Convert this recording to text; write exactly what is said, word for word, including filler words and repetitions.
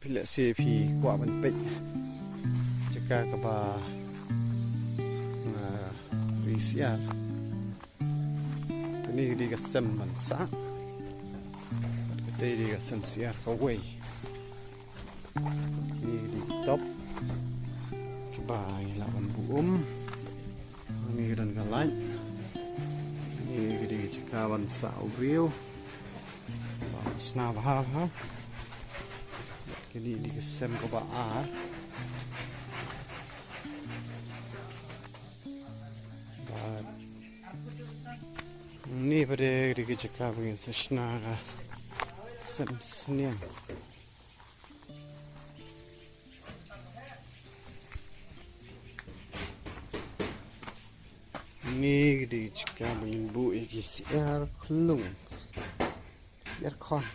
Phi leh se phi kwah ban peit jaka kaba nga ri syiar. Kane ka dei ka sem ban sah. Kata dei ka sem syiar kawei. Kane ka dei ka top kaba ngi lah ban buh um. Kane ka don ka light. Kane ka dei ka jaka ban sah u briew. Ba shna bha bha. Kane ka dei ka sem kaba ar. Bad kane pat de ka dei ka jaka ba ngin sa shna ka sem sniang. Kane ka dei ka jaka ba ngin buh ïa ki syiar khlung, syiar khon.